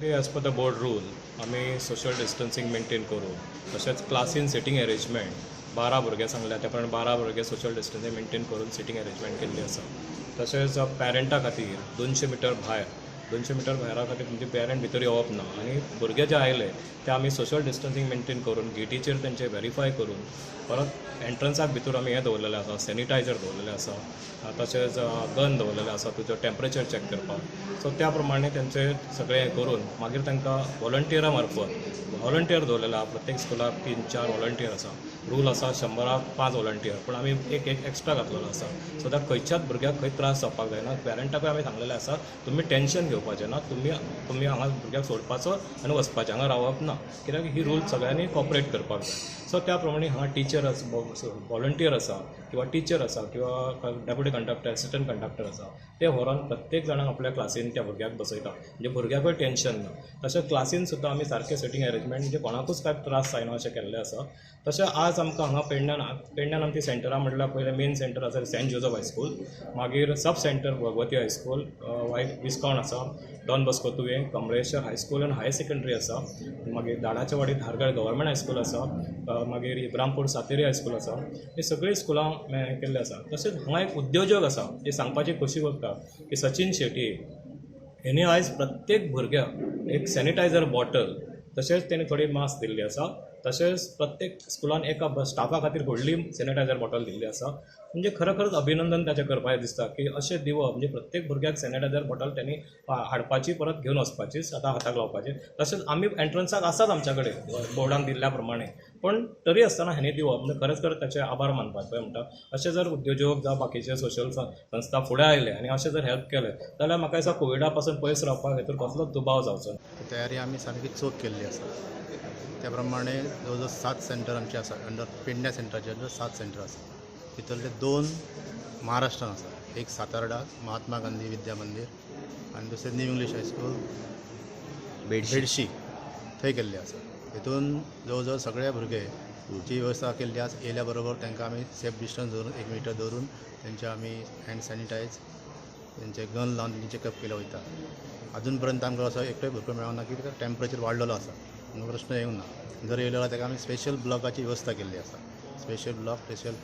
As per the board rule आमी social distancing maintain करून, तशेंच क्लासीन सिटींग अरेंजमेंट 12 भुरगे सांगल्या त्या प्रमाणे 12 भुरगे सोशल डिस्टन्सींग मेनटेन करून सिटींग अरेंजमेंट केल्ली आसा. तशेंच पॅरंटा खातीर 200 मिटर भायर, 200 मिटर भायरा खातीर म्हणजे पेरंट भितर येवप ना आनी भुरगे जे आयले ते आमी सोशल डिस्टन्सींग मेनटेन करून गेटीचेर तेंचे वेरीफाय करून परत एंट्रन्साक भितर आमी हें दवरलेलें आसा, सॅनिटायझर दवरलेलें आसा, तशेंच गन दवरलेलें आसा तुजो टेम्परेचर चॅक करपाक. सो त्या प्रमाणे तेंचे सगळें हें करून मागीर तांकां वॉलंटियरा मार्फत व्हॉलंटियर दवरलेले आहा. प्रत्येक स्कुलाक तीन चार व्हॉलंटियर आसा. रूल आसा 100क 5 व्हॉलंटियर, पूण आमी एक एक एक्स्ट्रा घातलेलो आसा, सो that खंयच्याच भुरग्याक खंय त्रास जावपाक जायना. पॅरंटाकूय आमी सांगलेलें आसा, तुमी टेंशन घेवपाचें ना, तुमी तुमी हांगा भुरग्याक सोडपाचो आनी वचपाचें, हांगा रावप ना, कित्याक ही रूल सगळ्यांनी कॉपरेट करपाक जाय. सो त्या प्रमाणे हांगा टिचर आसा, व्हॉलंटियर आसा किंवा टिचर आसा किंवा डेप्युटी कंडक्टर, एसिस्टंट कंडक्टर आसा, ते व्हरोन प्रत्येक जाणांक आपल्या क्लासीन त्या भुरग्याक बसयता, म्हणजे भुरग्याकूय टेंशन ना. तशें क्लासीन सुद्दां आमी सारकें सिटींग अरेंजमेंट, म्हणजे कोणाकूच कांय त्रास जायना अशें केल्लें आसा. तशें आज आमकां हांगा पेडण्यान पेडण्यान आमची सेंटरां म्हटल्यार पयलें मेन सेंटर आसा सेंट जोजफ हायस्कूल, मागीर सब सेंटर भगवती हायस्कूल, विस्काउंट आसा, डॉन बॉस्को तुयें, कमळेश्वर हायस्कूल आनी हायर सेकंडरी आसा, मागीर दाडाच्या वाडी धारगळ गव्हर्मेंट हायस्कूल आसा, मागीर इब्रामपूर सातेरी हायस्कूल आसा. ही सगळीं स्कुलां केल्लीं आसा. तशेंच हांगा एक उद्योजक आसा, हे सांगपाची खोशी भोगता की सचीन शेटी हेणी आयज प्रत्येक भुरग्याक एक सॅनिटायझर बॉटल, तशेंच तेणी थोडी मास्क दिल्ली आसा. तशेंच प्रत्येक स्कुलान एका स्टाफा खातीर व्हडली सॅनिटायझर बॉटल दिल्ली आसा. म्हणजे खरोखरच अभिनंदन ताचें करपाचें दिसता की अशें दिवप, म्हणजे प्रत्येक भुरग्याक सॅनिटायझर बॉटल त्यांनी हाडपाची, परत घेवन वचपाची, आतां हाताक लावपाची. तशेंच आमी एंट्रन्साक आसात आमच्या कडेन बोर्डान दिल्ल्या प्रमाणे, पण तरी आसतना हांणी दिवप म्हणजे खरेंच खरें ताचे आभार मानपाक जाय म्हणटा. अशें जर उद्योजक जावं बाकीचे सोशल संस्था फुडें आयले आनी अशें जर हेल्प केलें जाल्यार म्हाका दिसता कोविडा पासून पयस रावपाक हितून कसलोच दुबाव जावचो ना. तयारी आमी सामकी चोख केल्ली आसा. त्या प्रमाणे जवळ जवळ सात सेंटर आमचे आसा. अंडर पेडण्या सेंटराचे अंडर सात सेंटर आसा. भितरले दोन महाराष्ट्रान आसा, एक सातार्डा महात्मा गांधी विद्या मंदीर आनी दुसरें न्यू इंग्लीश हायस्कूल भेडशी थंय केल्ले आसा. हितून जवळ जवळ सगळे भुरगे जी वेवस्था केल्ली आसा, येयल्या बरोबर तांकां आमी सेफ डिस्टन्स दवरून, 1 मिटर दवरून, तेंचे आमी हँड सॅनिटायज, तेंचे गन लावन तेंचे चॅकअप केलो वयता. अजून पर्यंत आमकां असो एकटोय भुरगो मेळना की ताका टेम्परेचर वाडलेलो आसा म्हणून प्रश्न येवंक ना. जर येयलो जाल्यार ताका आमी स्पेशल ब्लॉकाची वेवस्था केल्ली आसा. Special block, special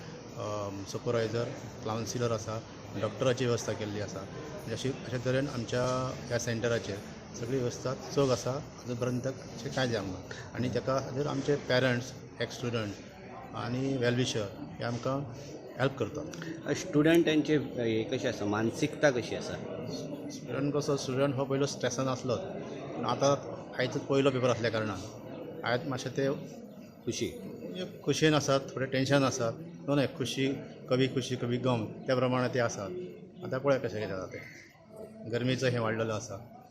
supervisor, counsellor आसा, डॉक्टराची वेवस्था केल्ली आसा. म्हणजे अशी अशे तरेन आमच्या ह्या सेंटराचेर सगळी वेवस्था चोख आसा. अजून पर्यंत अशें कांय जावंक ना आनी ताका खातीर आमचे पेरंट्स, एक्स स्टुडंट आनी वेलविशर हे आमकां हेल्प करतात. स्टुडंटांचे हे कशें आसा, मानसिकता कशी आसा? स्टुडंट कसो, स्टुडंट हो पयलो स्ट्रेसान आसलोच, पूण आतां आयचो पयलो पेपर आसल्या कारणान आयज मातशें ते खुशी म्हणजे खुशयेन आसात, थोडे टेंशन आसात. न्हय, खुशी कभी खुशी कभी गम, त्या प्रमाणे ते आसात. आतां पळय कशें कितें जाता तें. गरमेचो हें वाडलेलो आसा.